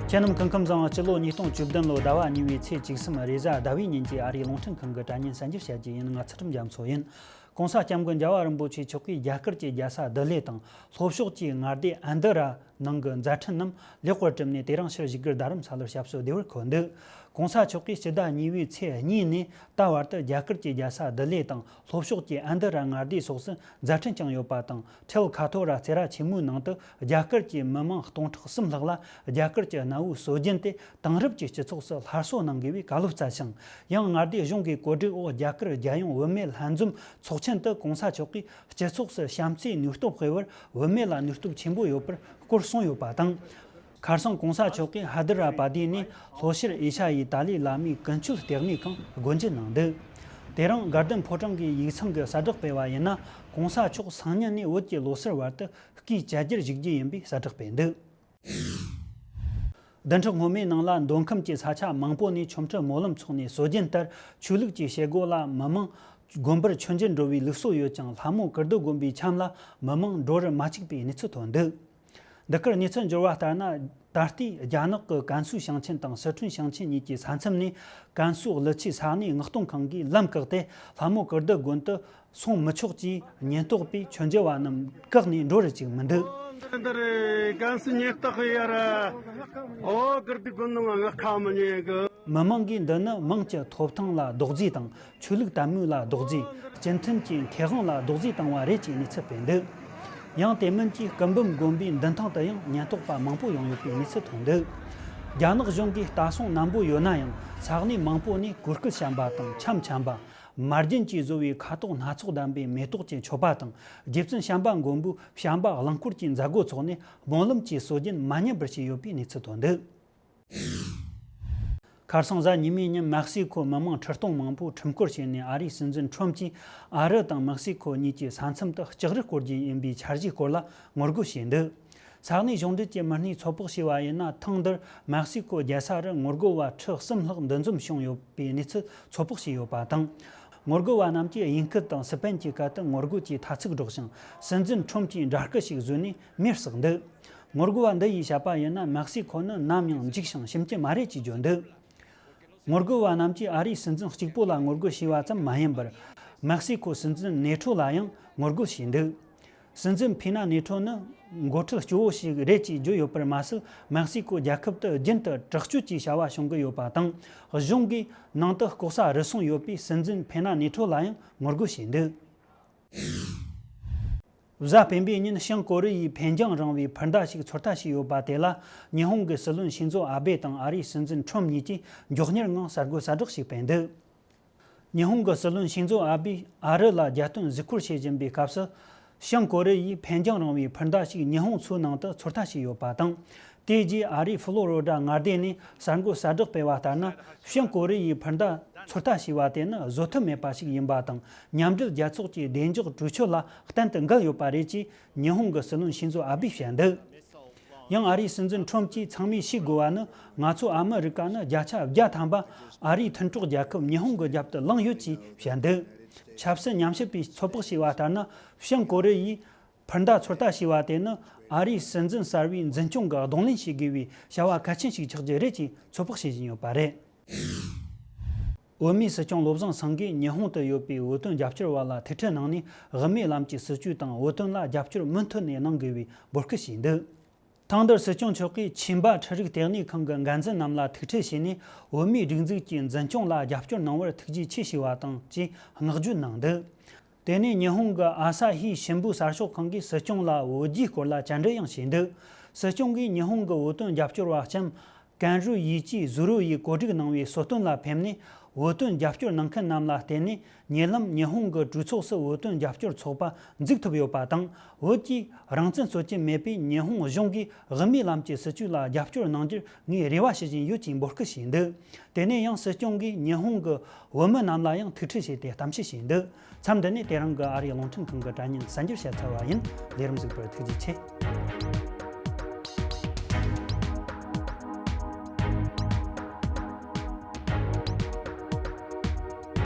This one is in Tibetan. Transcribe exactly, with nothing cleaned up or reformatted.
ཁྱེད་རྣམས་སྐུ་ཁམས་བཟང་། སྤྱི་ལོ་ཉིས་སྟོང་བཅུ་བདུན་ལོའི་ཟླ་བ་གཉིས་པའི་ཚེས་བཅུ་གསུམ་རེས་གཟའ་ཟླ་བའི་ཉིན་གྱི་ཨ་རིའི་རླུང་འཕྲིན་ཁང་གི་དྲ་བརྙན་གསར་འགྱུར་བཤད་རྒྱུ་ཡིན། ང་ཚུལ་ཁྲིམས་རྒྱ་མཚོ་ཡིན། ྋགོང་ས་ྋསྐྱབས་མགོན་རྒྱལ་བ་རིན་པོ་ཆེ་མཆོག་གིས་རྒྱ་གར་གྱི་རྒྱལ་ས་ལྡི་ལི་དང་ལྷོ་ཕྱོགས་ཀྱི་མངའ་སྡེ་ཨན་དི་ར་ནང་གི་མཛད་འཕྲིན་རྣམས་ལེགས་པར་གྲུབ་ནས། དེ་རིང་ཕྱིར་བཞུགས་སྒར་རྡ་རམ་ས་ལར་ཞབས་སོར་བདེ་བར་འཁོད་འདུག ྋགོང་ས་མཆོག་གིས་སྤྱི་ཟླ་གཉིས་པའི་ཚེས་གཉིས་ནས་ད་བར་དུ་རྒྱ་གར་གྱི་རྒྱལ་ས་ལྡི་ལི་དང་ལྷོ་ཕྱོགས་ཀྱི་ཨན་དི་ར་མངའ་སྡེ་སོགས་སུ་མཛད་འཕྲིན་བསྐྱངས་ཡོད་པ་དང་། འཕྲལ་ཁ་ཐོ་ར་རྩེ་ར་ཆེན་མོའི་ནང་དུ་རྒྱ་གར་གྱི་མི་མང་སྟོང་ཕྲག་གསུམ་ལྷག་ལ་རྒྱ་གར་གྱི་གནའ་བོའི་སྲོལ་རྒྱུན་དེ་དེང་རབས་ཀྱི་སྤྱི་ཚོགས་སུ་སླར་གསོ་གནང་དགོས་པའི་བཀའ་སློབ་སྩལ་ཞིང་། ཡང་མངའ་སྡེ་གཞུང་གི་གོ་སྒྲིག་འོག་རྒྱ་གར་རྒྱལ་ཡོངས་བུད་མེད་ལྷན་འཛོམས་ཚོགས་ཆེན་དུ་ྋགོང་ས་མཆོག་གིས་སྤྱི་ཚོགས་སུ་བྱམས་བརྩེའི་ནུས་སྟོབས་སྤེལ་བར་བུད་མེད་ལ་ནུས་སྟོབས་ཆེན་པོ་ཡོད་པར་སྐོར་གསུངས་ཡོད་པ་དང་། ཁར་སང་ྋགོང་ས་མཆོག་གིས་ཧ་དི་ར་པ་དི་ནས་ལྷོ་ཤར་ཨེ་ཤ་ཡའི་ཏཱ་ལའི་བླ་མའི་ཀུན་སྤྱོད་ལྟེ་གནས་ཁང་སྒོ་འབྱེད་གནང་འདུག་དེ་རིང་དགའ་ལྡན་ཕོ་བྲང་གི་ཡིག་ཚང་གི་གསལ་བསྒྲགས་སྤེལ་བ་ཡིན་ན། ྋགོང་ས་མཆོག་སང་ཉིན་ནས་བོད་ཀྱི་ལོ་གསར་བར་དུ་སྐུའི་བཅའ་རྒྱར་བཞུགས་རྒྱུ་ཡིན་པའི་གསལ་བསྒྲགས་སྤེལ་འདུག་བདུན་ཕྲག་སྔོན་མའི་ནང་ལ་མདོ་ཁམས་ཀྱི་ས་ཆ་མང་པོ་ནས་ཆོ་འཕྲུལ་སྨོན་ལམ་ཚོགས་ནས། སྲོལ་རྒྱུན་ལྟར་ཆོས་ལུགས་ཀྱི་བྱེད་སྒོ་ལ་མི་མང་དགོན་པར་མཆོད་མཇལ་འགྲོ་བའི་ལུགས་སྲོལ་ཡོད་ཀྱང་། ལྷ་མོ་ཀིརྟི་དགོན་པའི་འཆམ་ལ་མི་མང་འགྲོ་རུ་མ་བཅུག་པའི་གནས་ཚུལ་ཐོན་འདུག་འདི་གར་གནས་ཚུལ་འབྱོར་བ་ལྟར་ན། ད་ལྟའི་རྒྱ་ནག་གི་ཀན་སུའུ་ཞིང་ཆེན་དང་སི་ཁྲོན་ཞིང་ཆེན་གཉིས་ཀྱི་ས་མཚམས་ནས་ཀན་སུའུ་ཀླུ་ཆུའི་ས་གནས་མངགས་གཏོང་ཁང་གིས་ལམ་བཀག་སྟེ། ལྷ་མོ་ཀིརྟི་དགོན་དུ་སོང་མི་ཆོག་ཅེས་ཉེན་རྟོག་པས་མཆོད་མཇལ་བ་རྣམས་བཀག་ནས་འགྲོ་རུ་བཅུག་མི་འདུག་འདི་རེད། ཀན་སུའུ་ཉེན་རྟོག་གི་ཡར། ཨོ་ཀིརྟི་དགོན་ནང་ང་ཁ་མི་ཉན་གི། མི་མང་གིས་འདི་ནི་དམངས་ཀྱི་ཐོབ་ཐང་ལ་རྡོག་རྫིས་དང་། ཆོས་ལུགས་དད་མོས་ལ་རྡོག་རྫིས། སྤྱི་མཐུན་གྱི་ཁེ་དབང་ལ་རྡོག་རྫིས་བཏང་བ་རེད་ཅེས་གནས་ཚུལ་སྤེལ་འདུག་ཡང་དེ་མིན་གྱི་སྐུ་འབུམ་དགོན་པའི་མདུན་ཐང་དུ་ཡང་ཉེན་རྟོག་པ་མང་པོ་ཡོང་ཡོད་པའི་གནས་ཚུལ་ཐོན་འདུག་རྒྱ་ནག་གཞུང་གིས་ལྟ་སྲུང་རྣམ་པོ་ཡོད་ན་ཡང་། ས་གནས་མང་པོ་ནས་གོ་སྐབས་བྱམས་པ་དང་འཆམ་འཆམ་པ། མར་རྒྱན་གྱིས་བཟོ་བའི་ཁ་དོག་སྣ་ཚོགས་ལྡན་པའི་མེ་ཏོག་གི་མཆོད་པ་དང་། རྗེ་བཙུན་བྱམས་པ་མགོན་པོའི་བྱམས་པ་གླིང་སྐོར་གྱི་མཛད་སྒོ་འཚོགས་ནས། སྨོན་ལམ་གྱི་སྲོལ་རྒྱུན་མ་ཉམས་པར་བྱས་ཡོད་པའི་གནས་ཚུལ་ཐོན་འདུག་ཁར་སང་གཟའ་ཉི་མའི་ཉིན་མེག་སི་ཁོ་མི་མང་ཁྲི་སྟོང་མང་པོ་ཁྲིམས་སྐོར་བྱས་ནས། ཨ་རིའི་སྲིད་འཛིན་ཁྲོམ་གྱིས་ཨ་རི་དང་མེག་སི་ཁོ་གཉིས་ཀྱི་ས་མཚམས་དུ་ལྕགས་རི་བསྐོར་རྒྱུ་ཡིན་པའི་འཆར་གཞིའི་སྐོར་ལ་ངོ་རྒོལ་བྱས་འདུག་ས་གནས་གཞུང་འབྲེལ་གྱི་མི་སྣས་ཚོད་དཔག་བྱས་པ་ཡིན་ན། ཐེངས་འདིར་མེག་སི་ཁོ་རྒྱལ་ས་རུ་ངོ་རྒོལ་བ་ཁྲི་གསུམ་ལྷག་འདུ་འཛོམས་བྱུང་ཡོད་པའི་གནས་ཚུལ་ཚོད་དཔག་བྱས་ཡོད་པ་དང་། ངོ་རྒོལ་བ་རྣམས་ཀྱིས་དབྱིན་སྐད་དང་སི་པན་གྱི་སྐད་དུ་ངོ་རྒོལ་གྱི་ཐ་ཚིག་སྒྲོག་ཅིང་། སྲིད་འཛིན་ཁྲོམ་གྱི་འདྲ་སྐུ་ཞིག་བཟོས་ནས་མེར་བསྲེགས་འདུག་ངོ་རྒོལ་བ་འདི་ཡིས་བཤད་པ་ཡིན་ན། མེག་སི་ཁོ་ནི་ནམ་ཡང་འཇིག་ཞིང་ཞུམ་གྱི་མ་རེད་ཅེས་བརྗོད་འདུག་ངོ་རྒོལ་བ་རྣམས་ཀྱིས་ཨ་རིའི་སྲིད་འཛིན་གཅིག་པུ་ལ་ངོ་རྒོལ་བྱས་པ་ཙམ་མ་ཡིན་པར། མེག་སི་ཁོའི་སྲིད་འཛིན་ནེ་ཁྲོ་ལ་ཡང་ངོ་རྒོལ་བྱས་འདུག་སྲིད་འཛིན་ཕི་ན་ནེ་ཁྲོ་ནི་འགོ་ཁྲིད་སྐྱོ་བོ་ཞིག་རེད་ཅེས་བརྗོད་ཡོད་པར་མ་ཟད། མེག་སི་ཁོ་རྒྱལ་ཁབ་ཏུ་རྒྱུན་དུ་དྲག་སྤྱོད་ཀྱི་བྱ་བ་བྱུང་གི་ཡོད་པ་དང་། གཞུང་གིས་ནང་དུ་ལྐོག་ཟ་རུལ་སུངས་ཡོད་པས། སྲིད་འཛིན་ཕི་ན་ནེ་ཁྲོ་ལ་ཡང་ངོ་རྒོལ་བྱས་འདུག་གཟའ་སྤེན་པའི་ཉིན་བྱང་ཀོ་རི་ཡས་འཕེན་རྒྱང་རིང་བའི་འཕུར་མདའ་ཞིག་ཚོད་ལྟ་བྱས་ཡོད་པ་དེ་ལ། ཉི་ཧོང་གི་སྲིད་བློན་ཤིན་ཛོ་ཨ་བེ་དང་ཨ་རིའི་སྲིད་འཛིན་ཁྲོམ་གཉིས་ཀྱིས་མགྱོགས་མྱུར་ངང་གསར་འགོད་གསལ་བསྒྲགས་ཤིག་སྤེལ་འདུག་ཉི་ཧོང་གི་སྲིད་བློན་ཤིན་ཛོ་ཨ་བེས་ཨ་རི་ལ་རྒྱལ་དོན་གཟིགས་སྐོར་བྱེད་བཞིན་པའི་སྐབས་སུ། བྱང་ཀོ་རི་ཡས་འཕེན་རྒྱང་རིང་བའི་འཕུར་མདའ་ཞིག་ཉི་ཧོང་མཚོའི་ནང་དུ་ཚོད་ལྟ་བྱས་ཡོད་པ་དང་། དེ་རྗེས་ཨ་རིའི་ཕློ་རི་ཌ་མངའ་སྡེ་ནས་གསར་འགོད་གསལ་བསྒྲགས་སྤེལ་བ་ལྟར་ན། བྱང་ཀོ་རི་ཡས་འཕུར་མདའ་ཚོད་ལྟ་བྱས་པ་དེ་ནི་བཟོད་ཐབས་མེད་པ་ཞིག་ཡིན་པ་དང་། མཉམ་འབྲེལ་རྒྱལ་ཚོགས་ཀྱི་བདེ་འཇགས་གྲོས་ཆོད་ལ་གཏན་དུ་འགལ་ཡོད་པ་རེད་ཅེས་ཉི་ཧོང་གི་སྲིད་བློན་ཤིན་ཛོ་ཨ་བེས་བཤད་འདུག་ཡང་ཨ་རིའི་སྲིད་འཛིན་ཁྲོམ་གྱིས་ཚང་མས་ཤེས་དགོས་པ་ནི། ང་ཚོ་ཨ་མི་རི་ཀ་ནི་བརྒྱ་ཆ་བརྒྱ་ཐམ་པ་ཨ་རིའི་མཐུན་གྲོགས་རྒྱལ་ཁབ་ཉི་ཧོང་གི་རྒྱབ་ཏུ་ལངས་ཡོད་ཅེས་བཤད་འདུག་ཆབ་སྲིད་ཉམས་ཞིབ་པས་ཚོད་དཔག་བྱས་པ་ལྟར་ན། བྱང་ཀོ་རི་ཡས་འཕུར་མདའ་ཚོད་ལྟ་བྱས་པ་དེ་ནི་ཨ་རིའི་སྲིད་འཛིན་གསར་པའི་འཛིན་སྐྱོང་གིས་གདོང་ལེན་བྱེད་དགོས་པའི་བྱ་བ་གལ་ཆེན་ཞིག་ཆགས་རྒྱུ་རེད་ཅེས་ཚོད་དཔག་བྱེད་བཞིན་ཡོད་པ་རེད། བོད་མིའི་སྲིད་སྐྱོང་བློ་བཟང་སེང་གེས་ཉི་ཧོང་དུ་ཡོད་པའི་བོད་དོན་རྒྱབ་སྐྱོར་བ་ལ་ཐུག་འཕྲད་གནང་ནས། དབུ་མའི་ལམ་གྱི་སྲིད་བྱུས་དང་བོད་དོན་ལ་རྒྱབ་སྐྱོར་མུ་མཐུད་ནས་གནང་དགོས་པའི་འབོད་སྐུལ་བྱས་འདུག་ཐེངས་འདིར་སྲིད་སྐྱོང་མཆོག་གིས་ཆིན་པ་འཕྲུལ་རིག་ལྟེ་གནས་ཁང་གི་འགན་འཛིན་རྣམས་ལ་ཐུག་འཕྲད་བྱས་ནས། བོད་མིའི་སྒྲིག་འཛུགས་ཀྱི་འཛིན་སྐྱོང་ལ་རྒྱབ་སྐྱོར་གནང་བར་ཐུགས་རྗེ་ཆེ་ཞུས་པ་དང་ཅེས་བསྔགས་བརྗོད་གནང་འདུག་དེ་ནས་ཉི་ཧོང་གི་ཨ་ས་ཧི་ཤིན་བུ་གསར་ཤོག་ཁང་གིས་སྲིད་སྐྱོང་ལ་བོད་རྒྱའི་སྐོར་ལ་བཅར་འདྲི་ཡང་བྱས་འདུག་སྲིད་སྐྱོང་གིས་ཉི་ཧོང་གི་བོད་དོན་རྒྱབ་སྐྱོར་བ་ལྕམ་ཀན་རུའུ་ཡི་ཅི་ཟུ་རུ་ཡིས་གོ་སྒྲིག་གནང་བའི་གསོལ་སྟོན་ལ་ཕེབས་ནས། བོད་དོན་རྒྱབ་སྐྱོར་གནང་མཁན་རྣམས་ལ་བརྟེན་ནས། ཉེ་ལམ་ཉི་ཧོང་གི་གྲོས་ཚོགས་སུ་བོད་དོན་རྒྱབ་སྐྱོར་ཚོགས་པ་འཛུགས་ཐུབ་ཡོད་པ་དང་། བོད་ཀྱིས་རང་བཙན་རྩོད་ཀྱི་མེད་པས། ཉི་ཧོང་གཞུང་གིས་དབུ་མའི་ལམ་གྱི་སྲིད་བྱུས་ལ་རྒྱབ་སྐྱོར་གནང་རྒྱུར་ངས་རེ་བ་ཞུ་བཞིན་ཡོད་ཅེས་འབོད་སྐུལ་བྱས་འདུག་དེ་ནས་ཡང་སྲིད་སྐྱོང་གིས་ཉི་ཧོང་གི་བོད་མི་རྣམས་ལ་ཡང་ཐུག་འཕྲད་བྱས་ཏེ་གཏམ་བཤད་བྱས་འདུག་མཚམས་འདི་ནས་དེ་རིང་གི་ཨ་རིའི་རླུང་འཕྲིན་ཁང་གི་དྲ་བརྙན་གསར་འགྱུར་བཤད་ཚར་བ་ཡིན། ལས་རིམ་གཟིགས་པར་ཐུགས་རྗེ་ཆེ།